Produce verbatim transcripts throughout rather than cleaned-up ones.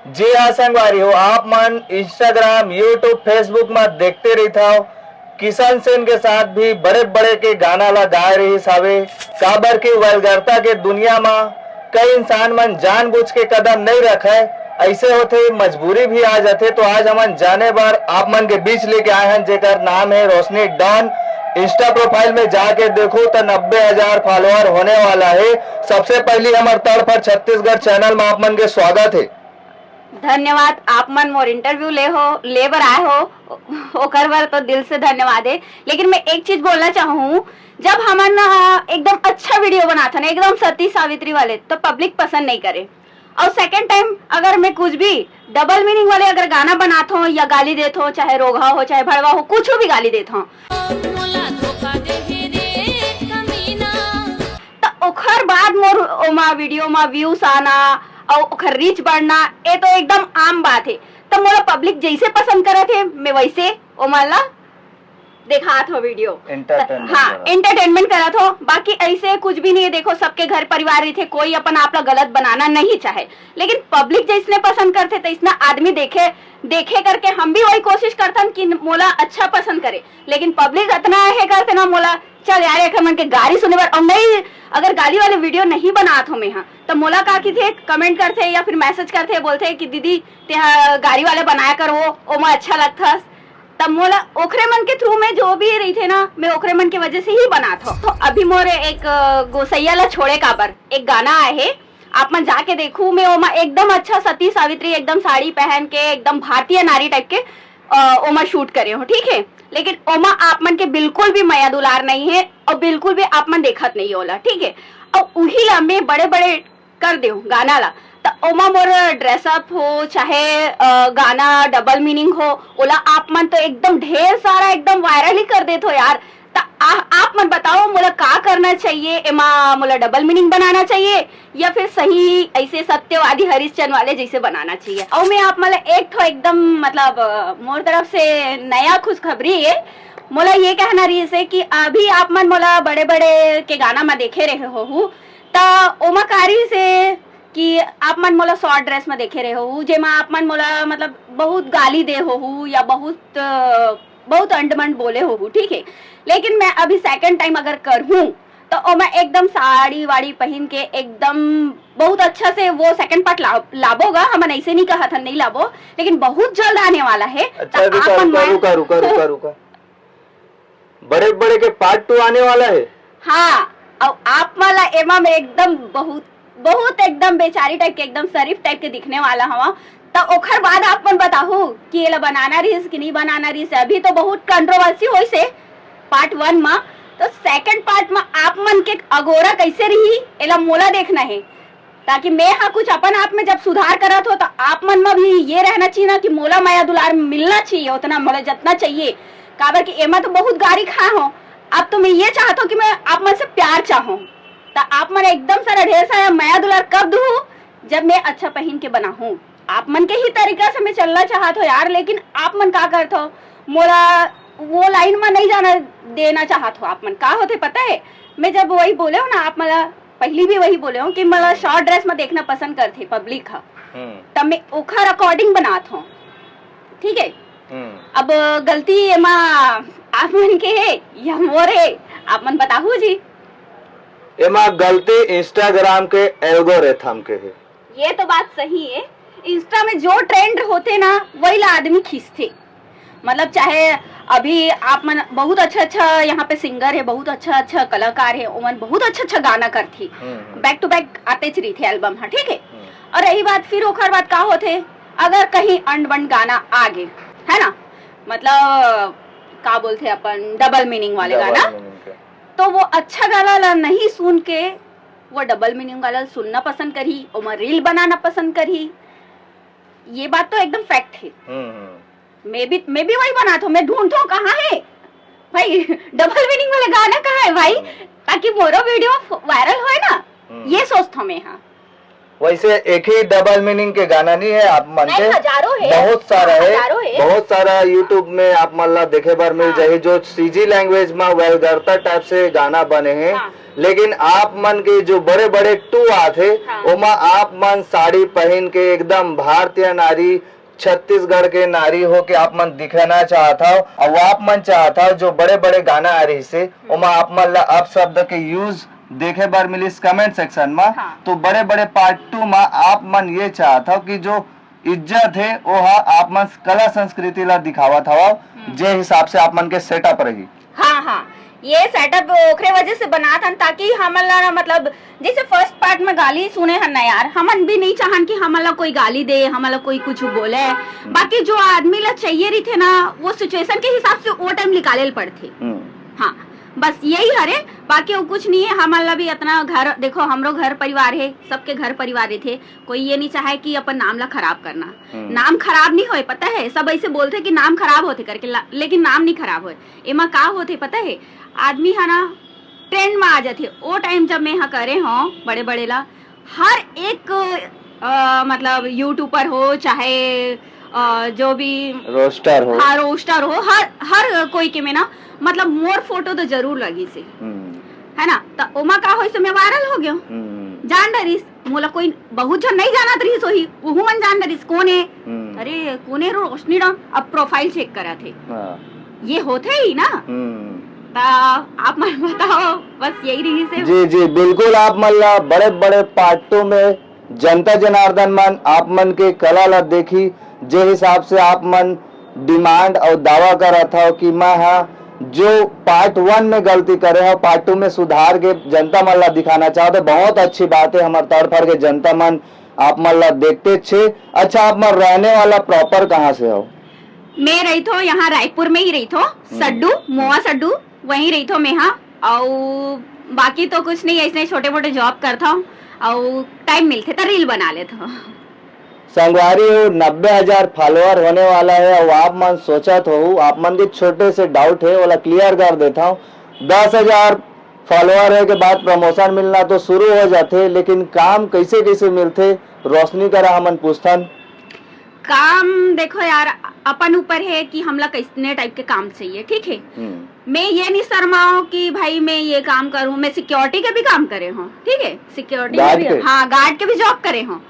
जी हाँ संगवारी हो, आप मन Instagram, YouTube, Facebook म देखते रहिथव, किशन सेन के साथ भी बड़े बड़े के गाना ला गाए रहिस हावे। काबर के वल्गरता के दुनिया म कई इंसान मन जानबूझ के कदम नहीं रखय, ऐसे होथे मजबूरी भी आ जाथे। तो आज हमन जाने बर आप मन के बीच लेके आए हन, जेकर नाम है रोशनी डॉन। Insta profile में जाके देखो तो नब्बे हजार फॉलोअर होने वाला है। सबसे पहली हमर तड़फड़ छत्तीसगढ़ चैनल में आप मन के स्वागत है। धन्यवाद, आप मन मोर इंटरव्यू ले हो, ले बर आए हो, ओकर बर तो दिल से धन्यवाद है। लेकिन मैं एक चीज बोलना चाहूँ, जब हमन अ, एकदम अच्छा वीडियो बनाथन, एकदम सती सावित्री वाले, तो पब्लिक पसंद नहीं करे। और सेकंड टाइम अगर मैं कुछ भी डबल मीनिंग वाले अगर गाना बनात हो या गाली देत हो, चाहे रोगहा हो, चाहे भड़वा हो, कुछ भी गाली देत हो, मोला धोखा दे हे रे कमीना। त ओखर बाद मोर ओमा वीडियो मा व्यूज आना और ओखर रीच बढ़ना, ये तो एकदम आम बात है। त मोला पब्लिक जैसे पसंद करत है, मैं वैसे ओमा ला देखात हो वीडियो। Entertainment हाँ, करत। एंटरटेनमेंट करत हो, बाकी ऐसे कुछ भी नहीं है। देखो, सबके घर परिवार रहिथे, कोई अपन आप ला गलत बनाना नहीं चाहे, लेकिन पब्लिक जैसने पसंद करथे, तो इसना आदमी देखे, देखे करके हम भी वही कोशिश करथन कि मोला अच्छा पसंद करे। लेकिन पब्लिक इतना हे करथे ना, मोला चल यार, एक मन के गारी सुने बर। और नहीं, अगर गाली वाले वीडियो नहीं बनात हो मैं हाँ, तो मोला का किथे कमेंट करथे या फिर मैसेज करथे, बोलथे कि दीदी, तेहा गारी वाले बनाया कर, वो ओमा अच्छा लगथस। तब मोला ओखरे मन के थ्रू में जो भी रहिथे ना, मैं ओखरे मन के वजह से ही बनात हो। तो अभी मोर एक अ, गोसैया ला छोड़े काबर एक गाना आए हे, आप मन जाके देखू। मैं ओमा एकदम अच्छा सती सावित्री, एकदम साड़ी पहन के, एकदम भारतीय नारी टाइप के अ, ओमा शूट करे हो, ठीक है। लेकिन ओमा आप मन के बिल्कुल भी मया दुलार नहीं है और बिल्कुल भी आप मन देखत नहीं होला, ठीक है। और उही ला मैं बड़े बड़े कर देहूँ गाना ला, त ओमा मोर ड्रेसअप हो, चाहे अ, गाना डबल मीनिंग हो, ओला आप मन तो एकदम ढेर सारा एकदम वायरल ही कर देत हो यार। त आ, आप मन बताओ, मोला का करना चाहिए? एमा मोला डबल मीनिंग बनाना चाहिए या फिर सही ऐसे सत्यवादी हरिश्चंद्र वाले जैसे बनाना चाहिए? और मैं आप मन ला एक ठो एकदम, मतलब अ, मोर तरफ से नया खुशखबरी है। मोला ये कहना रहिस हे कि अभी आप मन मोला बड़े बड़े के गाना में देखे रहे हो, त ओमा का रहिस हे कि आप मन मोला शॉर्ट ड्रेस में देखे रहे हो, जेमा आप मन मोला, मतलब, बहुत गाली दे हो या बहुत अ, बहुत अंडमंड बोले हो, ठीक है। लेकिन मैं अभी सेकंड टाइम अगर करहूँ, तो ओमा एकदम साड़ी वाड़ी पहन के एकदम बहुत अच्छा से वो सेकंड पार्ट ला, लाबोगा। हमन ऐसे नहीं कहा था नहीं लाबो, लेकिन बहुत जल्द आने वाला है। अच्छा, तो रुका, आप मन रुका, माया रुका, रुका, रुका, रुका। बड़े बड़े के पार्ट टू आने वाला है। हाँ, और आप वाला एमा में एकदम बहुत, बहुत एकदम बेचारी टाइप के, एकदम शरीफ टाइप के दिखने वाला हवा। तो ओखर बाद आप मन बताहू कि एला बनाना रहिस कि नहीं बनाना रहिस। अभी तो बहुत कंट्रोवर्सी होइस हे पार्ट वन में, तो सेकंड पार्ट में आप मन के अगोरा कैसे रही, एला मोला देखना है। ताकि मैं हा कुछ अपन आप में जब सुधार करत हो, तो आप मन में भी ये रहना चाहिए ना कि मोला मया दुलार मिलना चाहिए, उतना मोला जितना चाहिए। काबर कि एमा तो बहुत गारी खाए हो। अब तो मैं ये चाहत हो कि मैं आप मन से प्यार चाहूँ, तो आप मन एकदम सारा ढेर सारा मया दुलार कब दू, जब मैं अच्छा पहन के बनाहूँ। आप मन के ही तरीका से मैं चलना चाहत हो यार, लेकिन आप मन का करत हो, मोला वो लाइन में नहीं जाना देना चाहत हो। आप मन का होथे पता है, मैं जब वही बोले हो ना, आप मला पहली भी वही बोले हो कि मला शॉर्ट ड्रेस में देखना पसंद करथे पब्लिक ह, हम्म। तब मैं ओखर अकॉर्डिंग बनात हूँ, ठीक है। हम्म। अब गलती एमा आप मन के है या मोर है, आप मन बताहू जी। एमा गलती इंस्टाग्राम के एल्गोरिथम के है। ये तो बात सही है, इंस्टा में जो ट्रेंड होथे ना, वही ला आदमी खींचथे। मतलब, चाहे अभी आप मन बहुत अच्छा अच्छा यहाँ पे सिंगर है, बहुत अच्छा अच्छा कलाकार है, ओमन बहुत अच्छा अच्छा गाना करथे, हम्म, हम्म। बैक टू बैक आतेच रहिथे एल्बम ह, ठीक है। हम्म। और रही बात, फिर ओखर बाद का होथे, अगर कहीं अंड बंड गाना आ गे, है ना, मतलब का बोलथे अपन, डबल मीनिंग वाले डबल गाना, मीनिंग के। तो वो अच्छा गाना ला नहीं सुन के वो डबल मीनिंग वाला सुनना पसंद करही, ओमा रील बनाना पसंद करही। ये बात तो एकदम फैक्ट है। हम्म, हम्म। मैं भी, मैं भी वही बनात हूँ, मैं ढूंढत हूँ कहाँ है भाई, डबल मीनिंग वाला गाना कहाँ है भाई, हम्म। ताकि मोरो वीडियो वायरल होए ना, हम्म। ये सोचत हूँ मैं। हाँ, वैसे एक ही डबल मीनिंग के गाना नहीं है आप मन नहीं, के, हजारों है। बहुत सारा हाँ, है, हजारों है। बहुत सारा YouTube में आप मन ला देखे बर मिल हाँ। जाही जो सीजी लैंग्वेज में वल्गैरिटी टाइप से गाना बने हैं। हाँ। लेकिन आप मन के जो बड़े बड़े टू आथे, हाँ। ओमा आप मन साड़ी पहन के एकदम भारतीय नारी, छत्तीसगढ़ के नारी हो के आप मन दिखाना चाहत हव, और आप मन चाहत हव जो बड़े बड़े गाना आ रही से, ओमा आप मन ला अपशब्द के यूज देखे बर मिलिस कमेंट सेक्शन में। हाँ। तो बड़े बड़े पार्ट टू में आप मन ये चाहत हव कि जो इज्जत है वो हा आप मन कला संस्कृति ला दिखावत हव, जे हिसाब से आप मन के सेटअप रही। हाँ, हाँ, ये सेटअप ओकरे वजह से बनात हन ताकि हमन ला, मतलब, जैसे फर्स्ट पार्ट में गाली सुने हन ना यार, हमन भी नहीं चाहन कि हमन ला कोई गाली दे, हमन ला कोई कुछ बोले। बाकी जो आदमी ला चाहिए रहिथे ना, वो सिचुएशन के हिसाब से वो टाइम निकाले ल पड़थे। हाँ, बस यही हरे, बाकी वो कुछ नहीं है। हमन ला भी इतना घर, देखो, हमरो घर परिवार है, सबके घर परिवार रहिथे। कोई ये नहीं चाहे कि अपन नाम ला खराब करना। नाम खराब नहीं होए, पता है, सब ऐसे बोलथे कि नाम खराब होथे करके, ला- लेकिन नाम नहीं खराब होए। एमा का होथे पता है, आदमी है ना, ट्रेंड में आ जाथे। वो टाइम जब मैं यहाँ करे हूँ बड़े बड़े ला, हर एक, अ, मतलब, यूट्यूबर हो चाहे, अ, जो भी, रोस्टर हो। हाँ, रोस्टर हो, हर हर कोई के में ना, मतलब, मोर फोटो तो जरूर लगी से, हम्म, है ना? तो ओमा का होइस, मैं वायरल हो गयो। हम्म, जान डरिस, मोला कोई बहुत झन नहीं जानत रहिस होही, उहू मन जान डरिस कोन है। हम्म, अरे, कोन है रोशनी राम? अब प्रोफाइल चेक करा थे, हाँ, ये होथे ही ना। हम्म। ता आप मन बताओ, बस यही रहिस है। जी जी, बिल्कुल। आप मन ला बड़े बड़े पार्टों में जनता जनार्दन मन आप मन के कला ला देखी, जे हिसाब से आप मन डिमांड और दावा करत हव कि मैं हा जो पार्ट वन में गलती करे हव, पार्ट टू में सुधार के जनता मन ला दिखाना चाहत हव। बहुत अच्छी बात है, हमर तड़फड़ के जनता मन आप मन ला देखते छे। अच्छा, आप मन रहने वाला प्रॉपर कहाँ से हो? मैं रहिथो यहाँ रायपुर में ही रहिथो, सड्डू, मोवा सड्डू, वहीं रहिथो मैं। हाँ, और बाकी तो कुछ नहीं, ऐसे छोटे मोटे जॉब करता हूँ और टाइम मिलथे तो रील बना लेता हूँ। संगवारी हो, नब्बे हजार फॉलोअर होने वाला है। और आप मन सोचत हो, आप मन के छोटे से डाउट है, ओला क्लियर कर देता हूँ। दस हजार फॉलोअर है के बाद प्रमोशन मिलना तो शुरू हो जाथे, लेकिन काम कैसे कैसे मिलथे, रोशनी करा हमन पूछथन। काम देखो यार, अपन ऊपर है कि हमला कितने टाइप के काम चाहिए, ठीक है? हम्म, मैं ये नहीं शर्माओ कि भाई मैं ये काम करूँ, मैं सिक्योरिटी के भी काम करे हूँ, ठीक है, सिक्योरिटी गार्ड में के? भी, हाँ, गार्ड के भी जॉब करे हूँ।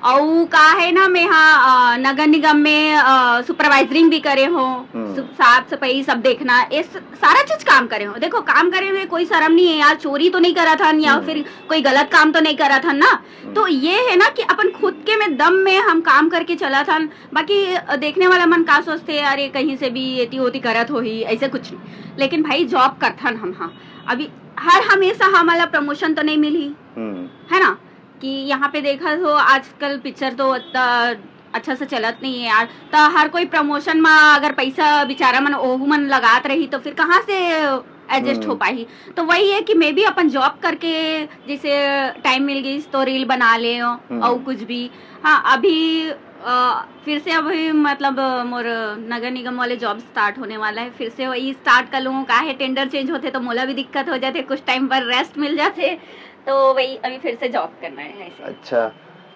और का है ना, मैं हाँ, अ, नगर निगम में सुपरवाइजरिंग भी करे हूँ, हम्म। सु- साफ सफाई सब देखना, ये स- सारा चीज काम करे हूँ। देखो, काम करे में कोई शर्म नहीं है यार, चोरी तो नहीं करा था या हम्म। फिर कोई गलत काम तो नहीं करा था ना। तो ये है ना कि अपन खुद के में दम में हम काम करके चला था। बाकी अ, देखने वाला मन का सोचते, अरे, कहीं से भी एती ओती करत होही, ऐसे कुछ नहीं। लेकिन भाई, जॉब करथन हम, हाँ। अभी हर हमेशा हमला प्रमोशन तो नहीं मिली, हम्म, है ना? कि यहाँ पे देखा तो आजकल पिक्चर तो इतना अच्छा से चलत नहीं है यार, तो हर कोई प्रमोशन में अगर पैसा बेचारा मन, ओहू मन लगात रही, तो फिर कहाँ से एडजस्ट हो हम्म। पाही? तो वही है कि मैं भी अपन जॉब करके जैसे टाइम मिल गई तो रील बना ले हम्म। और कुछ भी। हाँ, अभी अ, फिर से अभी, मतलब, मोर नगर निगम वाले जॉब स्टार्ट होने वाला है, फिर से वही स्टार्ट कर लूँ। का है, टेंडर चेंज होते तो मोला भी दिक्कत हो जाते, कुछ टाइम पर रेस्ट मिल जाते, तो वही अभी फिर से जॉब करना है ऐसे। अच्छा,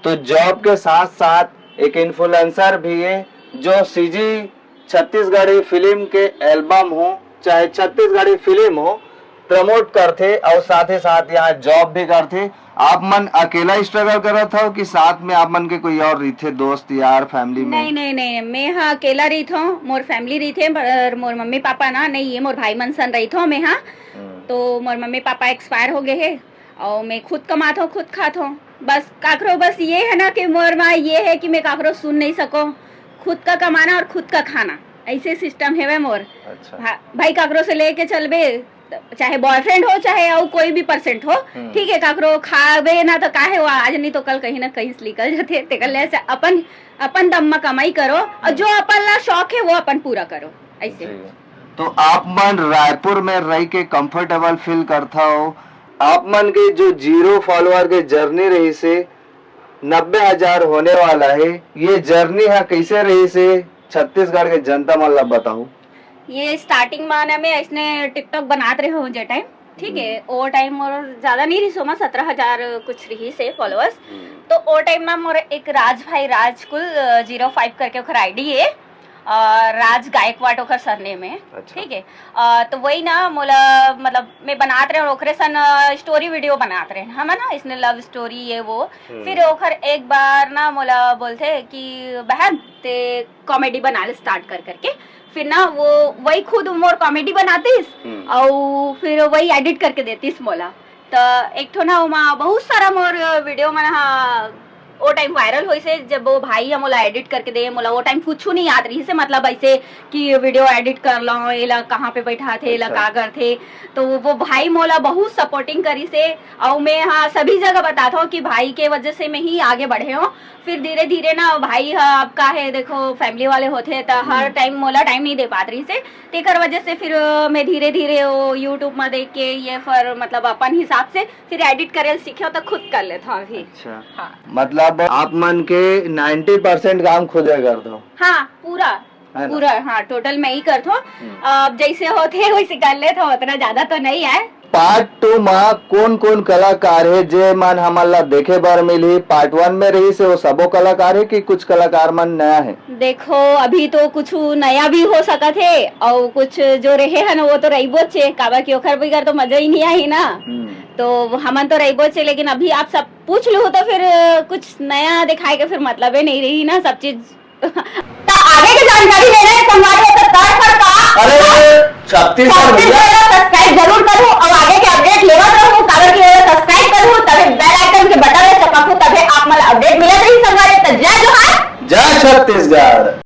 तो जॉब के साथ साथ एक इन्फ्लुएंसर भी है जो सीजी छत्तीसगढ़ी फिल्म के एल्बम हो चाहे छत्तीसगढ़ी फिल्म हो, प्रमोट करथे और साथ ही साथ यहाँ जॉब भी करथे। आप मन अकेला स्ट्रगल करत हो कि साथ में आप मन के कोई और रहिथे, दोस्त यार, फैमिली में? नहीं, नहीं, नहीं, मैं हाँ अकेला रहिथो, मोर फैमिली रहिथे, पर मोर मम्मी पापा ना नहीं, ये मोर भाई मन सन रहिथो मैं हाँ। हम्म, तो मोर मम्मी पापा एक्सपायर हो गए हैं और मैं खुद कमाथो, खुद खाथो। बस काकरो, बस ये है ना कि मोर माँ ये है कि मैं काकरो सुन नहीं सको, खुद का कमाना और खुद का खाना, ऐसे सिस्टम है वह मोर। अच्छा, भा-, भाई काकरो से लेके चलबे, चाहे बॉयफ्रेंड हो चाहे और कोई भी परसेंट हो, हम्म। ठीक है, काकरो खाबे ना तो काहे वो आज नहीं तो कल कहीं ना कहीं से निकल जाते। तेकर ले से अपन, अपन दम में कमाई करो और जो अपन ला शौक है वो अपन पूरा करो, ऐसे। जी। तो आप मन रायपुर में रह के कंफर्टेबल फील करता हो? आप मन के जो जीरो फॉलोअर के जर्नी रही से नब्बे हजार होने वाला है, ये जर्नी हा कैसे रही से छत्तीसगढ़ के जनता मन ला बताओ। ये स्टार्टिंग में ना मैं इसने टिकटॉक बनात रहे हूँ जे टाइम, ठीक है। वो टाइम मोर ज्यादा नहीं रहिस, ओमा सत्रह हजार कुछ रहिस हे फॉलोअर्स। तो वो टाइम ना मोर एक राज भाई राजकुल जीरो फाइव करके ओकर आईडी है, और राज गायकवाड़ ओकर सरनेम है। अच्छा। ठीक है। अ, तो वही ना मोला, मतलब, मैं बनात रहे, ओकरे सन स्टोरी वीडियो बनात रहे हम ना, इसने लव स्टोरी ये वो। फिर ओखर एक बार ना मोला बोलथे कि बहन, ते कॉमेडी बनाना स्टार्ट कर करके। फिर ना वो वही खुद मोर कॉमेडी बनातीस, हम्म। और फिर वही एडिट करके देतीस मोला। त एक ठो ना ओमा बहुत सारा मोर वीडियो मन हा ओ टाइम वायरल होइस हे, जब वो भाई ह मोला एडिट करके दे। मोला वो टाइम कुछ नहीं याद रहिस हे, मतलब ऐसे कि वीडियो एडिट कर लो, एला कहाँ पे बैठाथे, एला अच्छा। का करथे। तो वो भाई मोला बहुत सपोर्टिंग करिस हे, और मैं हाँ सभी जगह बताता हूँ कि भाई के वजह से मैं ही आगे बढ़े हूँ। फिर धीरे धीरे ना भाई ह, अब का है, देखो, फैमिली वाले होथे त हर हम्म। टाइम मोला टाइम नहीं दे पात रहिस हे, तेकर वजह से फिर अ, मैं धीरे धीरे वो यूट्यूब में देख के ये फिर, मतलब, अपन हिसाब से फिर एडिट करे सीखे तो खुद कर लेता हूँ अभी। अच्छा। हाँ। मतलब आप मन के नाइन्टी परसेंट काम खुद ही कर दो। हाँ, पूरा। है ना? पूरा, हाँ, टोटल मैं ही करथो। हम्म। अब जैसे होथे वैसे कर लेथो, उतना ज्यादा तो नहीं है। पार्ट टू मा कौन कौन कलाकार है जे मन हमन ला देखे बर मिलही? पार्ट वन में रहिस हे वो सबो कलाकार है कि कुछ कलाकार मन नया है? देखो, अभी तो कुछ नया भी हो सकत हे, और कुछ जो रहे हैं ना, वो तो रहिबोच हे, काबर कि ओखर बगैर तो मजा ही नहीं आही ना। हम्म। तो हमन तो रहिबोच हे, लेकिन अभी आप सब पूछ लो तो फिर कुछ नया दिखाए के फिर मतलब ही नहीं रही ना, सब चीज। तो आगे की जानकारी लेना है संगवारी हो तो कर कर का अरे, छत्तीसगढ़ भैया। छत्तीसगढ़ का सब्सक्राइब जरूर करूँ और आगे के अपडेट लेवत रहूँ, काबर कि वो सब्सक्राइब करूँ, तभी बेल आइकन के बटन में चपकूँ, तभी आप मन अपडेट मिलत रही संगवारी। तो जय जोहार। जय छत्तीसगढ़।